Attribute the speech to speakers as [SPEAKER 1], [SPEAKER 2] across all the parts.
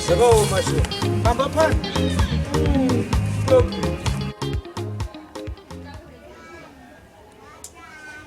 [SPEAKER 1] Zvakaoma shuwa. Pamba pano.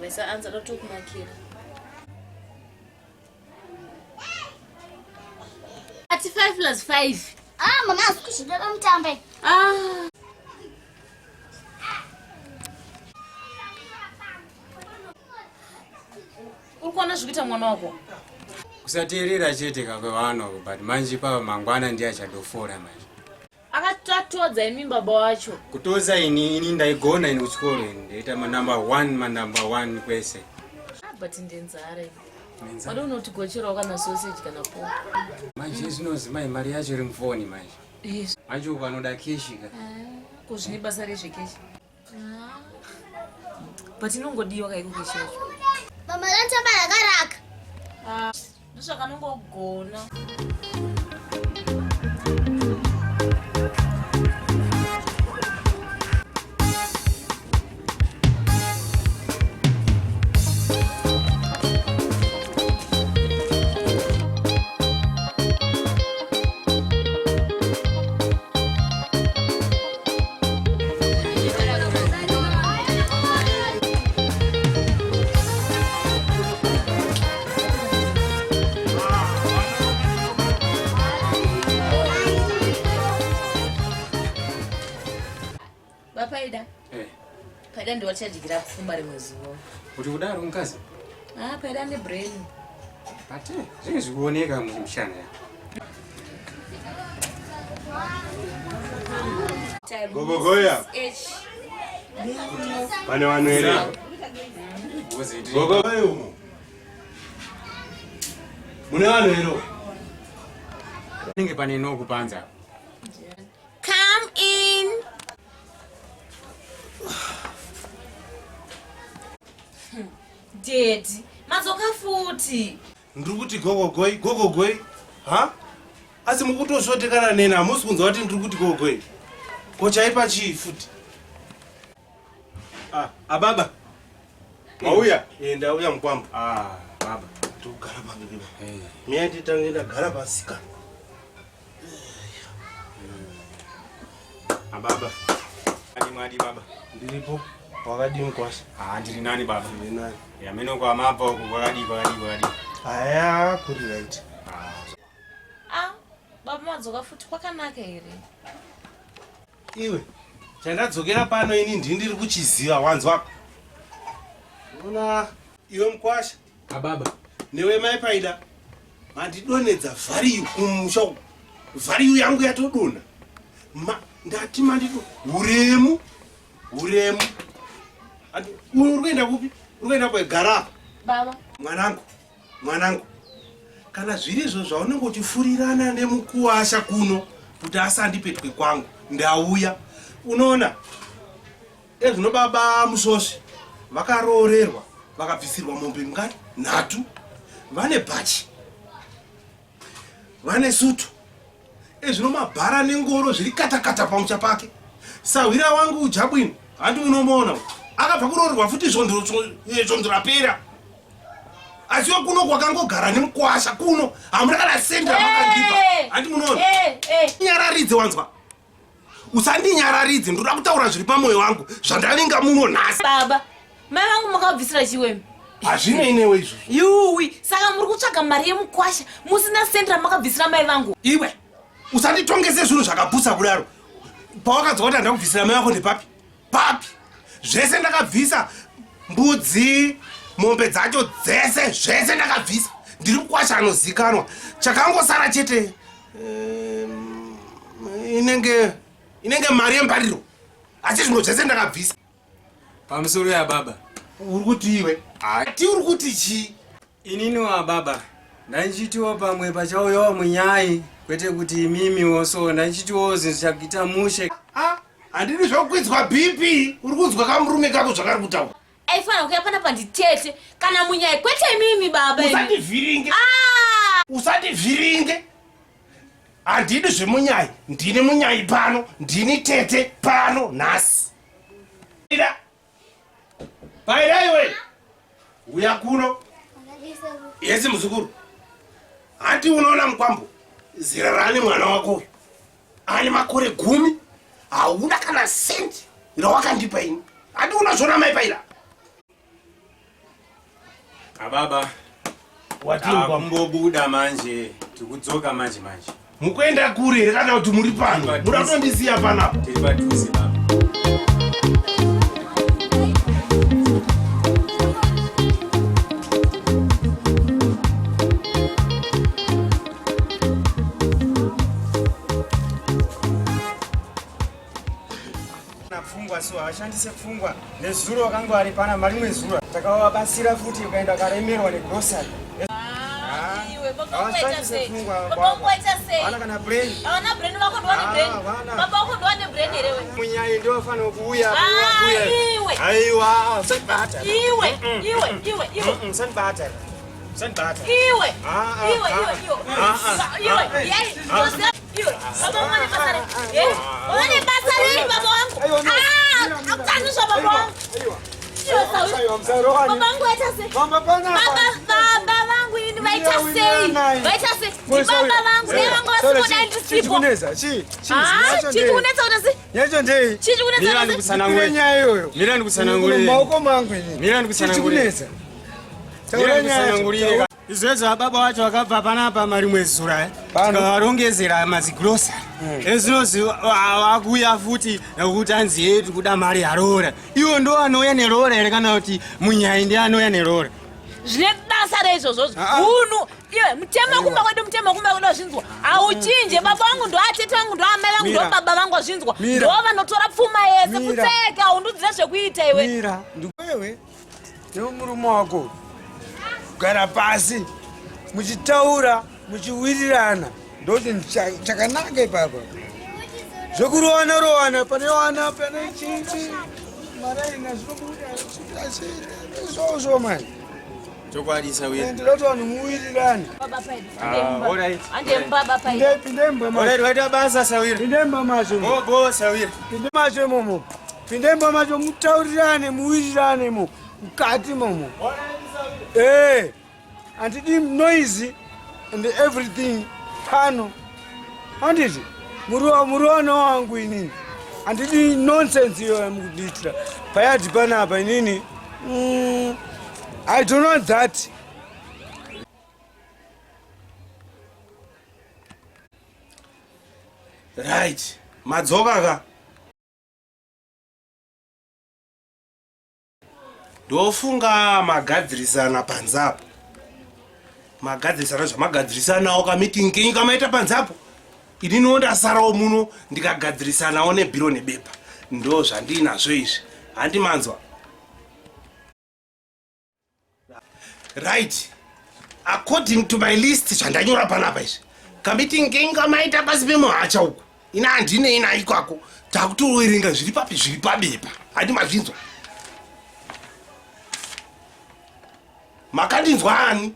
[SPEAKER 2] Wesa anza tokumakira. Ati 5 plus 5.
[SPEAKER 3] Ah, mama asi kuzvidora mutambe.
[SPEAKER 2] Ah. Uri kuona zvikuita mwana wako?
[SPEAKER 4] Kusateerera chete kakwevanhu but manje pava mangwana ndiye achadofora manje.
[SPEAKER 2] Akatotodza imi baba wacho.
[SPEAKER 4] Kutodza ini ini ndaigona ini kuchikoro ini ndaita ma number 1 ma number 1 kwese.
[SPEAKER 2] Ah, but ndenzara ini. Wadi unotigocherawo kana sausage kana pork.
[SPEAKER 4] Manje zvinozi mai mari yacho iri mufoni manje.
[SPEAKER 2] Yes.
[SPEAKER 4] Manje uko anoda keshi ka.
[SPEAKER 2] Ah, ko zvine basa rezvekeshi. Ah. But inongodiwa kaiko keshi yacho.
[SPEAKER 3] Mama lanchamba rakaraka.
[SPEAKER 2] Ah. Ndozvakanongogona. Paida.
[SPEAKER 4] Eh.
[SPEAKER 2] Paida ndiwo tichadyira pfuma rimwe zuva.
[SPEAKER 4] Kuti kudaro mukadzi?
[SPEAKER 2] Ah, Paida ne brain.
[SPEAKER 4] But eh, zvinhu zvikuoneka mushana ya.
[SPEAKER 5] Gogogoya. Pane vanhu here? Gogogoya umo. Mune vanhu here?
[SPEAKER 4] Panenge pane no kupanza.
[SPEAKER 2] Come in. Daddy, madzoka futi.
[SPEAKER 5] Ndiri kuti gogogoi, gogogoi. Ha? Asi mukutosvotekana neni hamusi kunzwa kuti ndiri kuti gogogoi. Ko chaipa chii futi? Ah, ababa. Mauya? Eh, ndauya mukwambo.
[SPEAKER 4] Ah, baba.
[SPEAKER 5] Ndikugara papi baba. Hey. Miya nditange ndagara pasika.
[SPEAKER 4] Ababa. Adi mwadi baba.
[SPEAKER 5] Ndiripo. Wakadii mkwasha?
[SPEAKER 4] Ah, ndiri nani baba.
[SPEAKER 5] Ndiri nani.
[SPEAKER 4] Ya meno kwa mapa huko kwakadii kwakadii kwakadii.
[SPEAKER 5] Aya, kuri right.
[SPEAKER 2] Ah, baba madzoka futi kwakanaka here?
[SPEAKER 5] Iwe, chandadzokera pano ini ndini ndiri kuchiziva wanzwa. Ona iwe mkwasha.
[SPEAKER 4] Ababa.
[SPEAKER 5] Newe mai Paida. Mandidonedza value kumusha uku. Value yangu yatodonha. Ma, ndati mandido uremu. Uremu. Ati uri kuenda kupi? Uri kuenda kwegara.
[SPEAKER 2] Baba.
[SPEAKER 5] Mwanangu. Mwanangu. Kana zvirizvo zvaunenge uchifurirana nemukuwasha kuno kuti asandipetwe kwangu ndauya. Unoona? Ezvino baba Musvosve vakaroorerwa vakabvisirwa mombe ngani nhatu vane bhachi vane sutu ezvino mabhara nengoro zviri katakata pamusha pake sahwira wangu ujabwini handi unomuona akabva kuroorerwa futi svondo rapera asi iwe kuno kwakangogara nemukwasha kuno hamuna kana sendi ramakandipa handi munoona nyararidze wanzwa usandinyararidze ndoda kutaura zviri pamwoyo wangu zvandavinga muno nhasi
[SPEAKER 2] baba mai vangu makabvisira chiwemi
[SPEAKER 5] hazvinei newe izvozvo
[SPEAKER 2] yuwi saka muri kutsvaga mari yemukwasha musina sendi ramakabvisira mai vangu
[SPEAKER 5] iwe usanditongese zvinhu zvakapusa kudaro pawakadzwa kuti handakubvisira mai vako ndepapi papi zvese ndakabvisa mbudzi mombe dzacho dzese zvese ndakabvisa ndiri mukwasha anozikanwa chakangosara chete inenge inenge mari yembariro asi zvimwe zvese ndakabvisa
[SPEAKER 4] pamusoro yababa
[SPEAKER 5] uri kuti iwe ti uri kuti chii
[SPEAKER 4] Inini wa baba ndandichitiwo pamwe pachauyawo munyai kwete kuti imimiwo so ndandichitiwo zvinhu zvichakuita mushe.
[SPEAKER 5] Ah, handidi zvekukwidzwa BP uri kunzwa kamurume kako zvakari kutaura.
[SPEAKER 2] Aifanira kuya panapa nditete kana munyai kwete imimi baba.
[SPEAKER 5] Usandivhiringe. Ah! Usandivhiringe. Handidi zvemunyai, ndini munyai pano, ndini tete pano nhasi. Ida. Paida iwe. Uya kuno. Yesi muzukuru. Hanti unoona mukwambo zera raane mwana wako uyu ane makore gumi hauna kana sendi rawakandipa ini. Hanti unozviona mai paira?
[SPEAKER 4] Ababa.
[SPEAKER 5] Watii mukwambo?
[SPEAKER 4] Takumbobuda manje, tikudzoka manje manje.
[SPEAKER 5] Mukuenda kure here kana kuti muri pano? Muda kutondisiya panapa?
[SPEAKER 4] Tiri padhuze baba.
[SPEAKER 1] Pfungwa so havashandise pfungwa. Nezuro wakanga wari pana marimwe zuva takavabatsira futi ukaenda ukaremerwa negrocery.
[SPEAKER 2] Ah, iwe baba wangu waita
[SPEAKER 1] Havashandise
[SPEAKER 2] sei?
[SPEAKER 1] pfungwa
[SPEAKER 2] Baba wangu waita sei?
[SPEAKER 1] Havana kana brain.
[SPEAKER 2] Havana brain vako ndiwane
[SPEAKER 1] Ah,
[SPEAKER 2] brain.
[SPEAKER 1] havana.
[SPEAKER 2] Baba wako ndiwane brain here we?
[SPEAKER 1] Munyai ndofanira kuuya.
[SPEAKER 2] Ah,
[SPEAKER 1] kuuya.
[SPEAKER 2] iwe.
[SPEAKER 1] Aiwa, usandibata.
[SPEAKER 2] Iwe, iwe, iwe, iwe.
[SPEAKER 1] Usandibata. Usandibata.
[SPEAKER 2] Iwe.
[SPEAKER 1] Ah, ah,
[SPEAKER 2] Iwe,
[SPEAKER 1] ah,
[SPEAKER 2] iwe, iwe.
[SPEAKER 1] ah, ah,
[SPEAKER 2] Iwe,
[SPEAKER 1] ah,
[SPEAKER 2] yai, unoziva- iwe. Baba wangu ane basa rei? Eh? Ane basa rei baba wangu?
[SPEAKER 1] Aiwa, no.
[SPEAKER 2] Ah,
[SPEAKER 1] Mira, mira.
[SPEAKER 2] akutanziswa baba
[SPEAKER 1] Aiwa,
[SPEAKER 2] wangu.
[SPEAKER 1] aiwa.
[SPEAKER 2] Iwe, Sawi.
[SPEAKER 1] Aiwa, musarohane.
[SPEAKER 2] Baba wangu waita sei?
[SPEAKER 1] Famba panapa.
[SPEAKER 2] Baba, baba vangu ini vaita sei? Vaita sei? Ndibaba vangu, dai vanga vasiko dai ndisipo.
[SPEAKER 1] Chikunetsa, chi, chi,
[SPEAKER 2] Ah,
[SPEAKER 1] yacho
[SPEAKER 2] chii
[SPEAKER 1] ndei.
[SPEAKER 2] chikunetsa kuti sei?
[SPEAKER 1] Yacho ndei.
[SPEAKER 2] Chii chikunetsa
[SPEAKER 4] Mira
[SPEAKER 2] kuti sei?
[SPEAKER 4] ndikutsanangure.
[SPEAKER 1] Kune nyaya iyoyo.
[SPEAKER 4] Mira ndikutsanangurire.
[SPEAKER 1] Mumaoko mangu ini.
[SPEAKER 4] Mira ndikutsanangurire.
[SPEAKER 1] Chikunetsa.
[SPEAKER 4] Mira
[SPEAKER 1] Taura nyaya yacho.
[SPEAKER 4] ndikutsanangurire. Izvezvo ababa wacho vakabva panapa marimwe zura
[SPEAKER 1] Pano.
[SPEAKER 4] tikavarongezera mazigrosari ezvinozi vakuuya futi nekuti hanzi ye tikuda mari yaroora iwo ndo anouya neroora here kana kuti munyai ndi anouya neroora
[SPEAKER 2] Zvine basa reizvozvozvo.
[SPEAKER 1] Ah, ah.
[SPEAKER 2] Hunhu, iwe mutemo kumba kwedu, mutemo kumba kwedu wazvinzwa. Hauchinje, baba vangu ndo atete vangu ndo amai vangu ndo
[SPEAKER 1] Mira.
[SPEAKER 2] baba vangu wazvinzwa.
[SPEAKER 1] Mira.
[SPEAKER 2] Ndo vanotora pfuma yese
[SPEAKER 1] Mira.
[SPEAKER 2] kutseka, haundudzire zvekuita iwe.
[SPEAKER 1] Mira, ndikwewe nemurume wako kugara pasi muchitaura muchiwirirana ndochinhu chakanaka ipapa zvekurowana rowana pane wana pane chichi maraina zvinobuda izvozvo mani
[SPEAKER 4] chokwadi sawira
[SPEAKER 1] ndinoda kuti vanhu muwirirane
[SPEAKER 2] Baba paidi.
[SPEAKER 4] Ah, alright.
[SPEAKER 2] Ande baba paidi.
[SPEAKER 1] pinde mba macho
[SPEAKER 4] alright waita basa sawira
[SPEAKER 1] pinde mba macho
[SPEAKER 4] bo bo sawira
[SPEAKER 1] pinde macho imomo pinde mba macho mutaurirane muwirirane mo mukati momo Eh, handidi noise and everything pano handiti muruwana wangu inini handidi nonsense iyo yamukudiitira payadhi panapa inini i don't want that.
[SPEAKER 5] Right, madzoka ka. Ndofunga magadzirisana panze apo. Magadzirisana zvamagadzirisanawo kameeting kenyu kamaita panze apo. Ininiwo ndasarawo muno ndikagadzirisanawo nebhiro nebepa. Ndo zvandinazvo izvi. Handi manzwa. Right. According to my list zvandanyora panapa izvi. Kameeting kenyu kamaita pasi pemuhacha uku. Ina handinei nayo ikako. Takutoverenga zviri papi zviri pabepa. Handi mazvinzwa. Makandinzwa ani?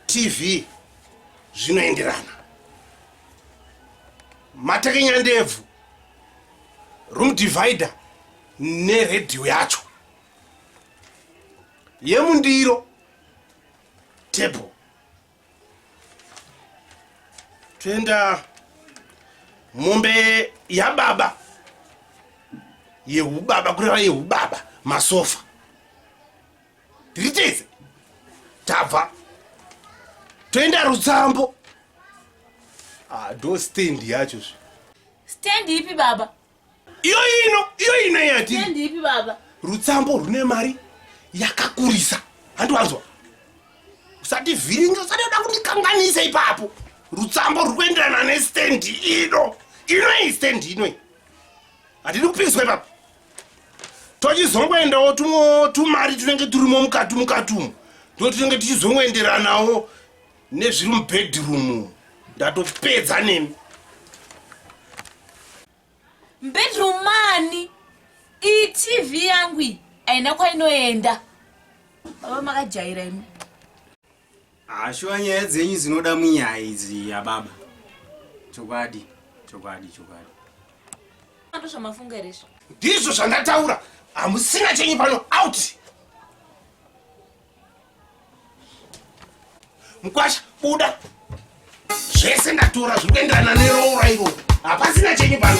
[SPEAKER 5] TV zvinoenderana. Matekenya ndebvu. Room divider neredhiyo yacho. Yemundiro table. Toenda mombe yababa yehubaba kureva yehubaba masofa. Tiri tese tabva toenda rutsambo. Ah, ndo stand yacho zve.
[SPEAKER 2] Stand ipi baba?
[SPEAKER 5] Iyo ino, iyo ino yatiri.
[SPEAKER 2] Stand ipi baba?
[SPEAKER 5] Rutsambo rune mari yakakurisa. Handiwanzwa. Usativhiringa, usati uda kundikanganisa ipapo. Rutsambo ruri kuenderana nestand ino. Ino iyi stand ino iyi. Hatidi kupikiswa ipapo. Tochizongoendawo tumwe tumari tunenge turimo mukati mukati umu. Ndo tunenge tichizongoenderanawo nezviri mubedroom. Ndatopedza nemi.
[SPEAKER 2] Bedroom mani? Iyi TV yangu iyi haina kwainoenda. Baba makajaira imi.
[SPEAKER 4] Shuwa nyaya dzenyu dzinoda munyaya idzi yababa. Chokwadi, chokwadi, chokwadi.
[SPEAKER 2] Ndo zvamafunga here izvo?
[SPEAKER 5] Ndizvo zvandataura. Hamusina chenyu pano out. Mukwasha buda. Zvese ndatora zviri kuenderana neroora iroro. Hapasina chenyu pano.